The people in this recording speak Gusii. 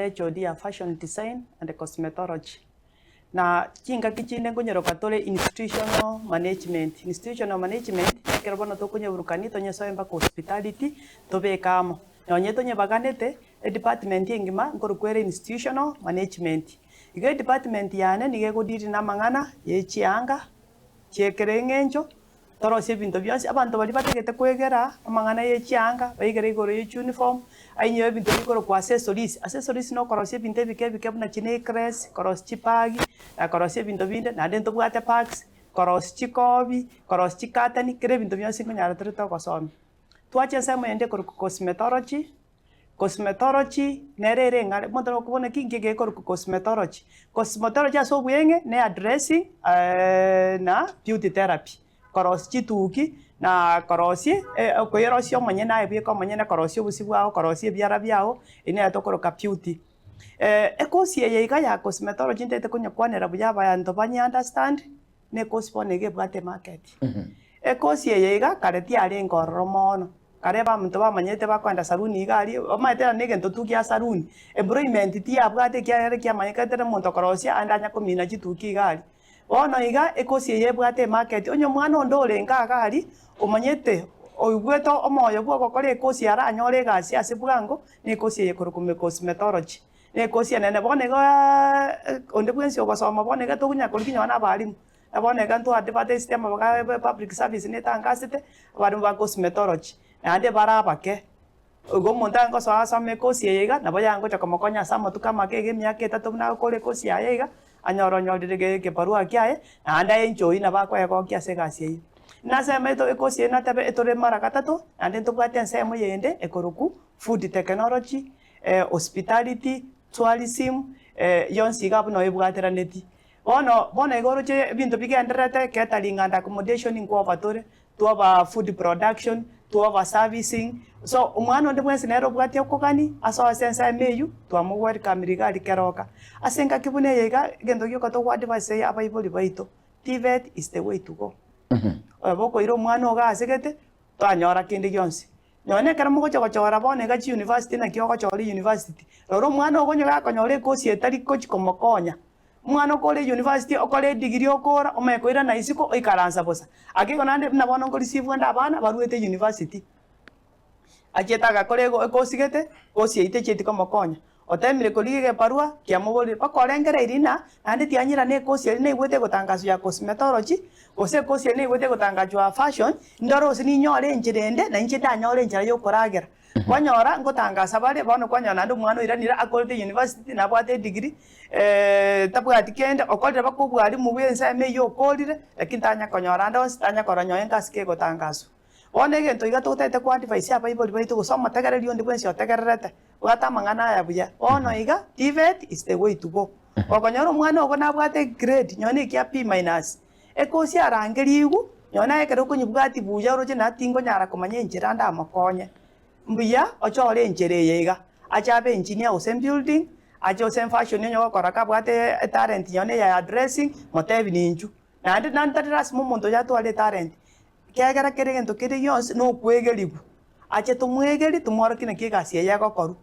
Nkore HOD ya Fashion Design and Cosmetology. Na chingaki chinde nkonyeroka tore Institutional Management. Institutional Management, ekero bono tokonyeburukania tonyesoe mpaka hospitality, tobeke amo. Nonye tonyebaganete, edepartment engima nkorokwa ere Institutional Management. Igo edepartment yane nigo egodeal na amang'ana ye chianga, chiekere eng'encho, Torosie ebinto bionsi, abanto baria batagete kwegera amang'ana ye chianga, baigere igoro ye chiuniform, ainyore ebinto bikorokwa accessories. Accessories nokorosia ebinto ebike ebike buna chinecklace, korosia chibagi, na korosia ebinto binde, naende ntobwate bags, korosia chikobi, korosia chikatani, kera ebinto bionsi nkonyara tore togosomia. Twacha ensemo eyende ekorokwa cosmetology. Cosmetology nere ere eng'are, omonto nabo okobuna ki nki egekorokwa cosmetology. Cosmetology ase obweng'e ne hairdressing na beauty therapy, korosia chituki na korosia okoerosia omonyene aye bweka omonyene korosia obosio bwao, korosia ebiara biago, eyio nero tokoroka beauty. Ekosi eye iga ya cosmetology ntagete konyekwanera buya abanto banye understand, ne ekosi bono iga ebwate emarket. Ekosi eye iga kare tiarenge ororo mono, kare abanto bamanyete bakoenda saruni iga aria, omanyete naende egento tu gia saruni, employment tiyabwate ekiagera kiamanyekete na omonto okorosia aende anya komina chituki iga aria. Bono iga ekosi eye ebwate emarket, onye omwana onde orenge iga aria, omanyete oigwete omoyo bwa ogokora ekosi aranyore egasi ase bwango, na ekosi eye ekorokwa cosmetology. Na ekosi enene bono iga onde bwensi ogosoma bono iga tokonya korigia nonye na abalimu. Na bono iga ntwa advertised amabaga a public service netangasete, abalimu ba cosmetology, naende bare abake. Igo omonto aye ngosoa asome ekosi eye iga, nabo yangocha komokonya ase amatuko amake iga emiaka etato buna agokora ekosi yaye iga, anyore onyorire ge ekebarua kiaye, naende aenjoy nabo akoegokia ase egasi eyio. Nase amaeto ekosi eye natebe etore mara gatato, naende ntobwate ensemo yende ekorokwa food technology, hospitality, tourism, yonsi iga abwo noo ebwateranetie. Bono, bono iga oroche ebinto bigendererete, catering and accommodation nkwoba tore, twoba food production, twoba servicing, so omwana onde bwensi nere obwate okogani ase ase ensemo eywo, twamowelcome iga aria keroka. Ase engaki buna eye iga, egento gioka togoadvise abaibori baito, TVET is the way to go. Oyo bokoira omwana ogo asegete, tanyora kende gionsi. Nonya ekero mogocha gochora bono iga chiuniversity naki ogochora university, rora omwana ogo onye gakonyora ekosi etari gochi komokonya. Omwana okore university okore edegree okora omanye koirana isiko oikaransa bosa. Ake igo naende buna bono nkoreceive ande abana baruete university, achiete agakora ego ekosi gete, ekosi eyio techieti komokonya. Otemire korigia egebarua kiamoborire mpaka orengereirie ng'a naende tianyerana ekosi eria naigwete egotangaswa ya cosmetology, gose ekosi eria naigwete egotangachwa ya fashion, ndore gose ninyore enchera ende na inche ndanyore enchera ya okoragera. Kwanyora ngotangasa bare, bono kwanyora naende omwana oiranire akorete university nabwate edegree, tabwati kende, okorire mpaka obwalimu bwa ensemo eywo okorire, lakini tanya konyora ande onsi, tanya korora nonye nkasi kegotangaswa. Bono egento iga totagete ko advise abaibori baito gose omotegereri onde bwensi otegererete, bwata amang'ana aya buya. Bono iga, TVET is the way to go. Okonyora omwana ogo nabwate egrade nonye na ekia B minus, ekosi arangerigwe, nonye naye ekero okonyebwatia buya oroche na tingonyara komanya enchera ndamokonye. Mbuya ochore enchera eye iga, ache abe engineer gose building, ache gose fashion onye gokora kabwate etalent nonye na eya hairdressing, motebi ninchu. Naende nari tari lasima omonto oyo atware etalent, Ekiagera kera egento kere gionsi nokwegerigwa, ache tomwegerie tomworokie naki egasi eye egokorwa.